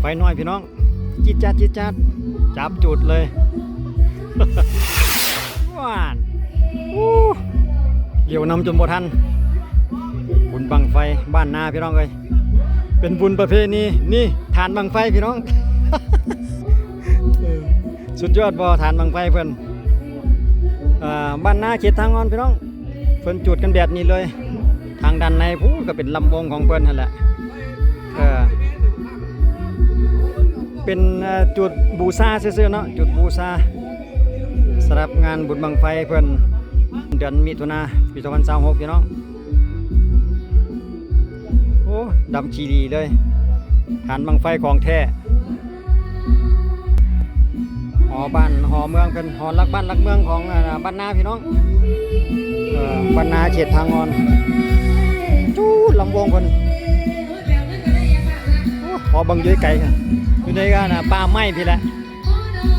ໄຟນ້ອຍພີ່ນ້ອງ ຈິດຈັດ ຈິດຈັດ ຈັບຈູດເລີຍ ຫວານ ໂອ້ ຫຼຽວນຳຈົນບໍ່ທັນ ບຸນບັ້ງໄຟບ້ານນາພີ່ນ້ອງເອີຍ ເປັນບຸນປະເພນີ ນີ້ຖານບັ້ງໄຟພີ່ນ້ອງ ເອີ ສຸດຍອດບໍ່ ຖານບັ້ງໄຟເພິ່ນ ເອີ ບ້ານນາເຂດທ່າງ່ອນພີ່ນ້ອງ ເພິ່ນຈູດກັນແບບນີ້ເລີຍ ທາງດ້ານໃນພຸ້ນກໍເປັນລຳວົງຂອງເພິ່ນຫັ້ນແຫຼະ ເອີ ເປັນ ເອີ ຈູດບູຊາຊື່ໆເນາະ ຈູດບູຊາ ສຳລັບງານບຸນບັ້ງໄຟເພິ່ນ ເດືອນມິຖຸນາ ປີສອງພັນຊາວຫົກ ພີ່ນ້ອງ ໂອ້ ດຳຈີ່ລີເລີຍ ຖານບັ້ງໄຟຂອງແທ້ ຫໍບ້ານຫໍເມືອງເພິ່ນ ຫໍຫຼັກບ້ານຫຼັກເມືອງຂອງ ອາ ບ້ານນາພີ່ນ້ອງ ເອີ ບ້ານນາເຂດທ່າງ່ອນ ຈູດລຳວົງເພິ່ນ ໂອ້ ຂໍເບິ່ງຢູ່ໄກໆ ຢູ່ໃນ ອາ ປ່າໄມ້ພີ້ແຫຼະ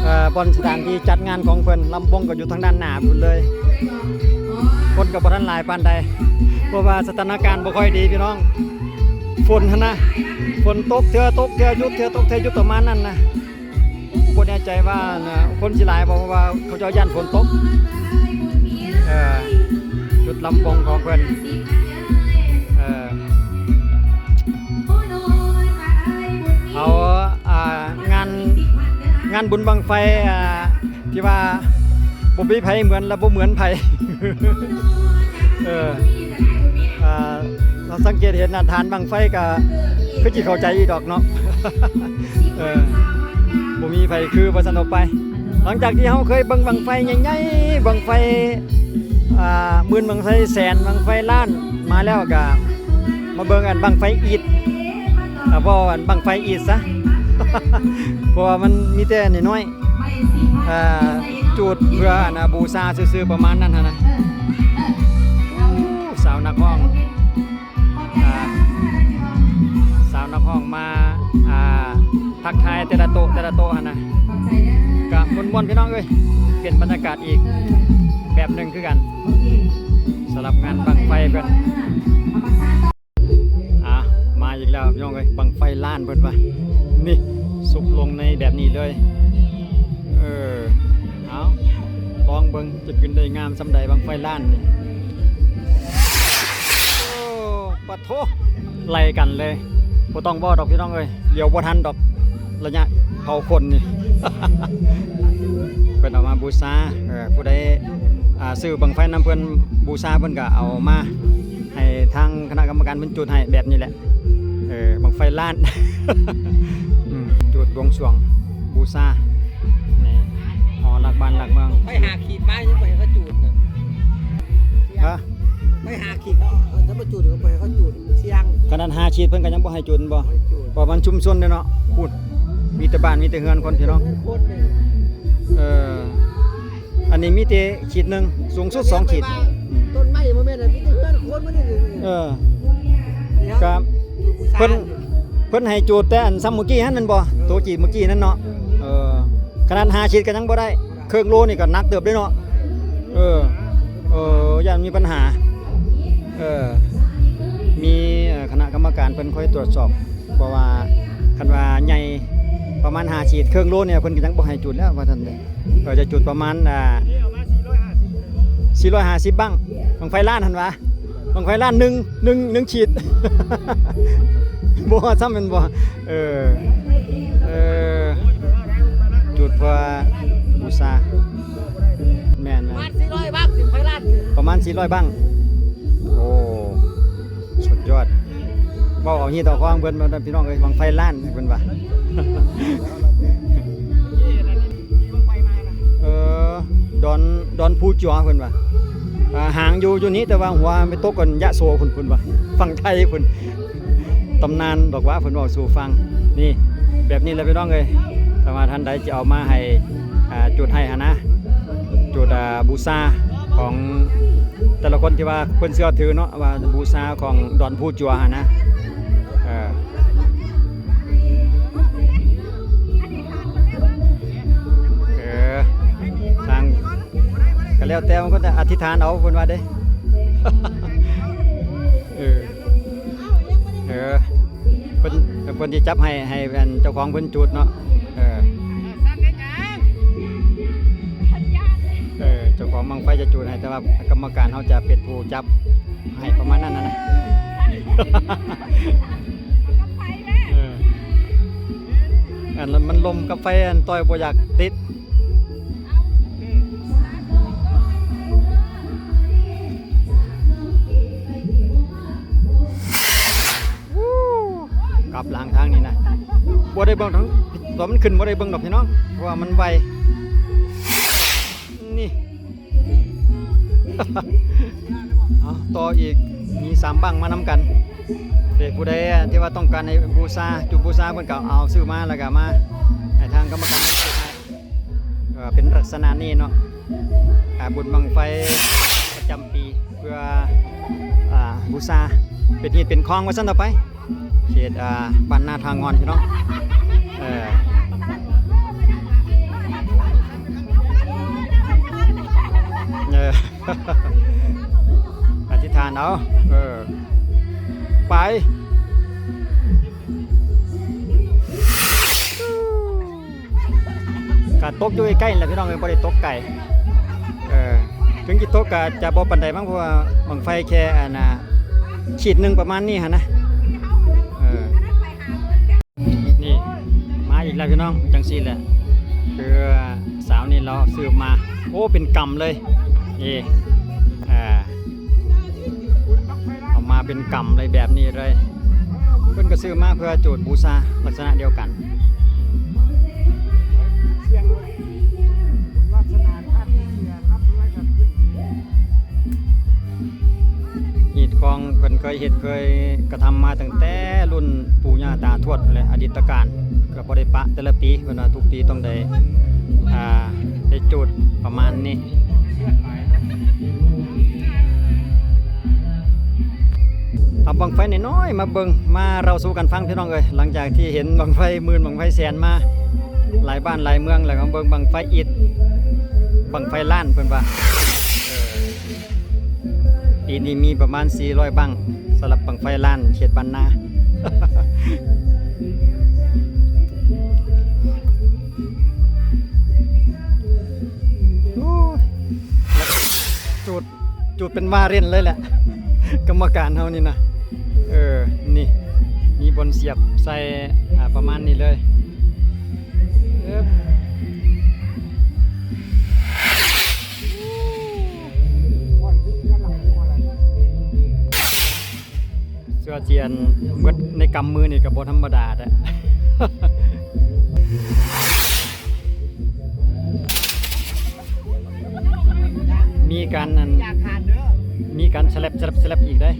ເອີ ບ່ອນສະຖານທີ່ຈັດງານຂອງເພິ່ນ ລຳວົງກໍຢູ່ທາງດ້ານໜ້າພຸ້ນເລີຍ ຄົນກໍບໍ່ທັນຫຼາຍປານໃດ ເພາະວ່າສະຖານະການບໍ່ຄ່ອຍດີພີ່ນ້ອງ ຝົນຫັ້ນນະ ຝົນຕົກເທື່ອຕົກເທື່ອຢຸດ ເທື່ອຕົກເທື່ອຢຸດ ປະມານນັ້ນນະ ບໍ່ແນ່ໃຈວ່າ ອັນ ຄົນຊິຫຼາຍບໍ່ ເພາະວ່າເຂົາເຈົ້າຢ້ານຝົນຕົກ ເອີ ຈຸດລຳໂພງຂອງເພິ່ນ ເອີ ເອົາ ອ່າ ງານ ງານບຸນບັ້ງໄຟ ອ່າ ທີ່ວ່າບໍ່ມີໃຜເໝືອນ ແລະ ບໍ່ເໝືອນໃຜ ເອີ ອ່າ ເຮົາສັງເກດເຫັນ ອ່າ ຖານບັ້ງໄຟກໍຄືຊິເຂົ້າໃຈຢູ່ດອກເນາະ ເອີ ບໍ່ມີໃຜຄືວ່າຊັ້ນອອກໄປ. ຫຼັງຈາກທີ່ເຮົາເຄີຍເບິ່ງບັ້ງໄຟໃຫຍ່ໆ ບັ້ງໄຟ ອ່າ ໝື່ນ ບັ້ງໄຟແສນ ບັ້ງໄຟລ້ານມາແລ້ວ ກໍມາເບິ່ງອັນບັ້ງໄຟອີດ ເວົ້າອັນບັ້ງໄຟອີດຊະ ເພາະວ່າມັນມີແຕ່ນ້ອຍໆ ອ່າ ຈູດເພື່ອອັນນະ ບູຊາຊື່ໆ ປະມານນັ້ນຫັ້ນນະ. ໂອ້ ສາວນັກຮ້ອງ ອ່າ ສາວນັກຮ້ອງມາ ອ່າ ທັກທາຍແຕ່ລະໂຕະ ແຕ່ລະໂຕະຫັ້ນນະ ກະມ່ວນໆ ພີ່ນ້ອງເອີຍ ປ່ຽນບັນຍາກາດອີກແບບໜຶ່ງຄືກັນ ສຳລັບງານບັ້ງໄຟເພິ່ນ. ອ່າ ມາອີກແລ້ວພີ່ນ້ອງເອີຍ ບັ້ງໄຟລ້ານເພິ່ນວ່າ ນີ້ ຊຸກລົງໃນແບບນີ້ເລີຍ ເອີ ເອົາ ລອງເບິ່ງ ຈະຂຶ້ນໄດ້ງາມສ່ຳໃດບັ້ງໄຟລ້ານນີ້ ໂອ້ ປະໂທ ໄລ່ກັນເລີຍ ບໍ່ຕ້ອງເວົ້າດອກພີ່ນ້ອງເອີຍ ຫຼຽວບໍ່ທັນດອກ ໄລຍະເຜົາຄົນນີ້ ເພິ່ນເອົາມາບູຊາ ເອີ ຜູ້ໃດ ອ່າ ຊື້ບັ້ງໄຟນຳເພິ່ນ ບູຊາ ເພິ່ນກໍເອົາມາໃຫ້ທາງຄະນະກຳມະການເພິ່ນຈູດໃຫ້ແບບນີ້ແຫຼະ. ເອີ ບັ້ງໄຟລ້ານ ອືມ ຈູດບວງສວງບູຊາໃນຫໍຫຼັກບ້ານຫຼັກເມືອງ ໄຟຫ້າຂີດມາຍັງບໍ່ໃຫ້ເຂົາຈູດນະ ຮະ ໄຟຫ້າຂີດເນາະ ຖ້າບໍ່ຈູດກໍບໍ່ໃຫ້ເຂົາຈູດ ສ່ຽງ ຂະໜາດຫ້າຂີດເພິ່ນກໍຍັງບໍ່ໃຫ້ຈູດແມ່ນບໍ່? ບໍ່ໃຫ້ຈູດ ເພາະມັນຊຸມຊົນເດ້ເນາະ ພຸ້ນ ມີແຕ່ບ້ານມີແຕ່ເຮືອນຄົນພີ່ນ້ອງ ເຮືອນຄົນ ເອີ ອັນນີ້ມີແຕ່ຂີດໜຶ່ງ ສູງສຸດສອງຂີດ ຕົ້ນໄມ້ບໍ່ແມ່ນ ມີແຕ່ເຮືອນຄົນໝົດເດ້ ເອີ ກໍເພິ່ນ ເພິ່ນໃຫ້ຈູດແຕ່ອັນຊ່ຳມື້ກີ້ຫັ້ນແມ່ນບໍ່? ໂຕຈີບມື້ກີ້ນັ້ນເນາະ ເອີ ຂະໜາດຫ້າຂີດກໍຍັງບໍ່ໄດ້ ເຄິ່ງໂລນີ້ກໍໜັກເຕີບເດ້ເນາະ ເອີ ເອີ ຢ້ານມີບັນຫາ ເອີ ມີ ເອີ ຄະນະກຳມະການເພິ່ນຄອຍຕວດສອບ ເພາະວ່າຄັນວ່າໃຫຍ່ປະມານຫ້າຂີດ ເຄິ່ງໂລນີ້ ເພິ່ນກໍຍັງບໍ່ໃຫ້ຈູດແລ້ວວ່າຊັ້ນເດ້. ເອີ ຈະຈູດປະມານ ອ່າ ສີ່ຮ້ອຍຫ້າສິບບັ້ງ ບັ້ງໄຟລ້ານຫັ້ນຫວາ ບັ້ງໄຟລ້ານໜຶ່ງ ໜຶ່ງ ໜຶ່ງຂີດ ບໍ່ຮອດຊ້ຳແມ່ນບໍ່? ເອີ ເອີ ຈູດເພື່ອບູຊາ ແມ່ນໆ ປະມານສີ່ຮ້ອຍບັ້ງ ໂອ້ ສຸດຍອດ ເວົ້າເອົາຮີດເອົາຄອງເພິ່ນ ພີ່ນ້ອງເອີຍ ບັ້ງໄຟລ້ານເພິ່ນວ່າ ເອີ ດອນ ດອນພູຈົວເພິ່ນວ່າ ອ່າ ຫາງຢູ່ ຢູ່ນີ້ ແຕ່ວ່າຫົວໄປຕົກກັນຍະໂສພຸ້ນ ເພິ່ນວ່າ ຝັ່ງໄທພຸ້ນ ຕຳນານດອກຫວາ ເພິ່ນເວົ້າສູ່ຟັງ ນີ້ ແບບນີ້ແຫຼະພີ່ນ້ອງເອີຍ ຖ້າວ່າທ່ານໃດຈະເອົາມາໃຫ້ ອ່າ ຈູດໃຫ້ຫັ້ນນະ ຈູດ ອ່າ ບູຊາຂອງແຕ່ລະຄົນທີ່ວ່າເພິ່ນເຊື່ອຖືເນາະ ວ່າບູຊາຂອງດອນພູຈົວຫັ້ນນະ ເອີ ເອີ ທາງ ກໍແລ້ວແຕ່ມັນກໍອະທິຖານເອົາ ເພິ່ນວ່າເດ້ ເອີ ເອີ ເພິ່ນ ເອີ ເພິ່ນຊິຈັບໃຫ້ ໃຫ້ອັນເຈົ້າຂອງເພິ່ນຈູດເນາະ. ເອີ ເອີ ເຈົ້າຂອງບັ້ງໄຟຈະຈູດໃຫ້ ແຕ່ວ່າກຳມະການເຮົາຈະເປັນຜູ້ຈັບໃຫ້ ປະມານນັ້ນນະ. ເອີ ອັນນັ້ນມັນລົມກັບໄຟ ອັນຕ່ອຍບໍ່ຢາກຕິດ. ກັບຫຼັງທາງນີ້ນະ ບໍ່ໄດ້ເບິ່ງ ຕອນມັນຂຶ້ນບໍ່ໄດ້ເບິ່ງດອກພີ່ນ້ອງ ເພາະວ່າມັນໄວ. ນີ້ ເອົາຕໍ່ອີກ ມີສາມບັ້ງມານຳກັນເດ້. ຜູ້ໃດທີ່ວ່າຕ້ອງການໃຫ້ບູຊາ ຈຸດບູຊາ ເພິ່ນກໍເອົາຊື້ມາ ແລ້ວກໍມາໃຫ້ທາງກຳມະການ ເອີ ເປັນລັກສະນະນີ້ເນາະ ອ່າ ບຸນບັ້ງໄຟປະຈຳປີ ເພື່ອ ອ່າ ບູຊາ ເປັນຮີດເປັນຄອງວ່າຊັ້ນຕໍ່ໄປ ເຂດ ອ່າ ບ້ານນາທ່າງ່ອນ ພີ່ນ້ອງ. ເອີ ເອີ ອະທິຖານເອົາ ເອີ ໄປ. ກະຕົກຢູ່ໃກ້ໆ ນີ້ແຫຼະພີ່ນ້ອງເອີຍ ບໍ່ໄດ້ຕົກໄກ. ເອີ ເຖິງຊິຕົກກະຈະບໍ່ປານໃດມັ້ງ ເພາະວ່າບັ້ງໄຟແຄ່ອັນນ່າ ຂີດໜຶ່ງປະມານນີ້ຫັ້ນນະ. ເອີ ນີ້ມາອີກແລ້ວພີ່ນ້ອງ ຈັ່ງຊີ້ແຫຼະ ຄືສາວນີ້ລາວສືບມາ ໂອ້ ເປັນກຳເລີຍ ເອີ ເອີ ເອົາມາເປັນກຳເລີຍ ແບບນີ້ເລີຍ ເພິ່ນກໍຊື້ມາເພື່ອຈູດບູຊາລັກສະນະດຽວກັນ. ຮີດຄອງເພິ່ນເຄີຍເຮັດເຄີຍກະທຳມາຕັ້ງແຕ່ລຸ້ນປູ່ຍ່າຕາທວດພຸ້ນແຫຼະ ອະດີດຕະການ ກໍບໍ່ໄດ້ປະແຕ່ລະປີ ເພິ່ນວ່າທຸກປີຕ້ອງໄດ້ ອ່າ ໄດ້ຈູດປະມານນີ້. ເອົາບັ້ງໄຟນ້ອຍໆມາເບິ່ງ ມາເລົ່າສູ່ກັນຟັງພີ່ນ້ອງເອີຍ. ຫຼັງຈາກທີ່ເຫັນບັ້ງໄຟໝື່ນ ບັ້ງໄຟແສນມາຫຼາຍບ້ານຫຼາຍເມືອງແລ້ວ ມາເບິ່ງບັ້ງໄຟອິດ ບັ້ງໄຟລ້ານເພິ່ນວ່າ ເອີ ປີນີ້ມີປະມານສີ່ຮ້ອຍບັ້ງ ສຳລັບບັ້ງໄຟລ້ານເຂດບ້ານນາ. ໂອ້ຍ ຈູດ ຈູດເປັນວ່າເຫຼັ້ນເລີຍແຫຼະ ກຳມະການເຮົານີ້ນະ. ເອີ ນີ້ ມີບ່ອນສຽບໃສ່ ອ່າ ປະມານນີ້ເລີຍ. ເອີບ ເຊື່ອຊິອັນເບິດໃນກຳມືນີ້ກໍບໍ່ທຳມະດາແທ້. ມີການອັນ ມີການສະແລັບ ສະແລັບ ສະແລັບອີກເດ້.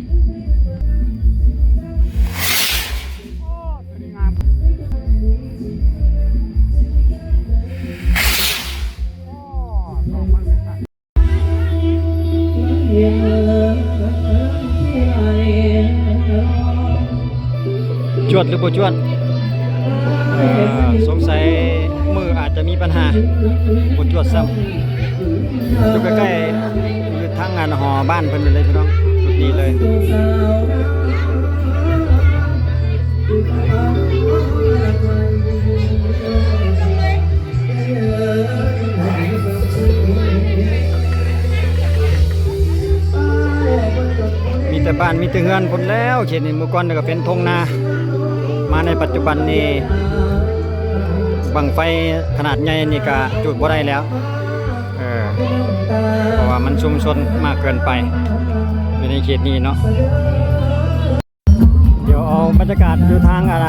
ຈວດຫຼືບໍ່ຈວດ? ເອີ ສົງໄສມືອາດຈະມີບັນຫາ ບໍ່ຈວດຊ້ຳ. ຢູ່ໃກ້ໆ ຢູ່ທາງອັນຫໍບ້ານເພິ່ນນີ້ເລີຍພີ່ນ້ອງ ຈຸດນີ້ເລີຍ. ມີແຕ່ບ້ານມີແຕ່ເຮືອນພຸ້ນແລ້ວ ເຂດນີ້ເມື່ອກ່ອນກໍເປັນທົ່ງນາ ມາໃນປັດຈຸບັນນີ້ ບັ້ງໄຟຂະໜາດໃຫຍ່ນີ້ກະຈູດບໍ່ໄດ້ແລ້ວ ເອີ ເພາະວ່າມັນຊຸມຊົນມາກເກີນໄປ ຢູ່ໃນເຂດນີ້ເນາະ. ດຽວເອົາບັນຍາກາດຢູ່ທາງ ອ່າ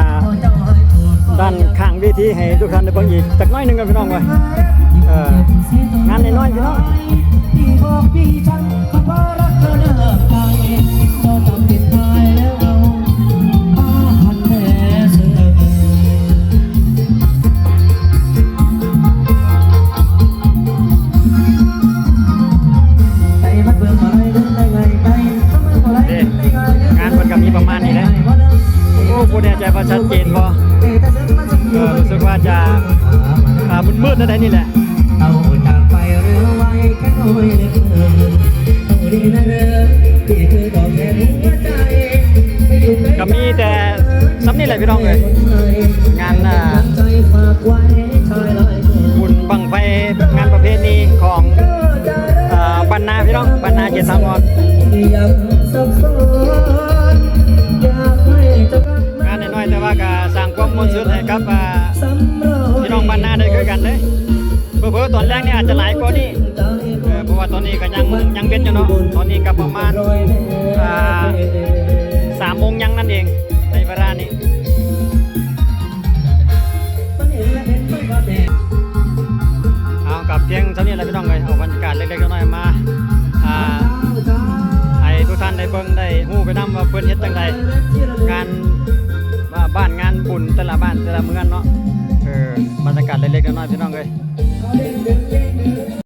ດ້ານຂ້າງເວທີໃຫ້ທຸກທ່ານໄດ້ເບິ່ງອີກຈັກໜ້ອຍໜຶ່ງກ່ອນ ພີ່ນ້ອງເອີຍ. ເອີ ງານນ້ອຍໆ ພີ່ນ້ອງ. ເດ້ ງານເພິ່ນກໍມີປະມານນີ້ແຫຼະ. ໂອ້ ບໍ່ແນ່ໃຈວ່າຊັດເຈນບໍ່ ເອີ ຮູ້ສຶກວ່າຈະ ອ່າ ມືດໆ ແນວໃດນີ້ແຫຼະ. ກໍມີແຕ່ສ່ຳນີ້ແຫຼະ ພີ່ນ້ອງເອີຍ ງານ ອ່າ ບຸນບັ້ງໄຟ ງານປະເພນີຂອງ ອ່າ ບ້ານນາ ພີ່ນ້ອງ ບ້ານນາເຈັດສາມອ່ອນ ງານນ້ອຍໆ ແຕ່ວ່າກໍສ້າງຄວາມມ່ວນຊື່ນໃຫ້ກັບ ອ່າ ພີ່ນ້ອງບ້ານນາໄດ້ຄືກັນເດ້. ເຜີໆຕອນແລງນີ້ອາດຈະຫຼາຍກວ່ານີ້ ເອີ ເພາະວ່າຕອນນີ້ກໍຍັງ ຍັງເວັນຢູ່ເນາະ ຕອນນີ້ກໍປະມານ ອ່າ ສາມໂມງຍັງນັ້ນເອງ ໃນເວລານີ້. ເອົາ ກັບພຽງເທົ່ານີ້ແຫຼະພີ່ນ້ອງເອີຍ ເອົາບັນຍາກາດເລັກໆນ້ອຍໆມາ ອ່າ ໃຫ້ທຸກທ່ານໄດ້ເບິ່ງໄດ້ຮູ້ໄປນຳວ່າເພິ່ນເຮັດຈັ່ງໃດ ງານ ບ້ານ ງານບຸນແຕ່ລະບ້ານແຕ່ລະເມືອງເນາະ ເອີ ບັນຍາກາດເລັກໆນ້ອຍໆ ພີ່ນ້ອງເອີຍ.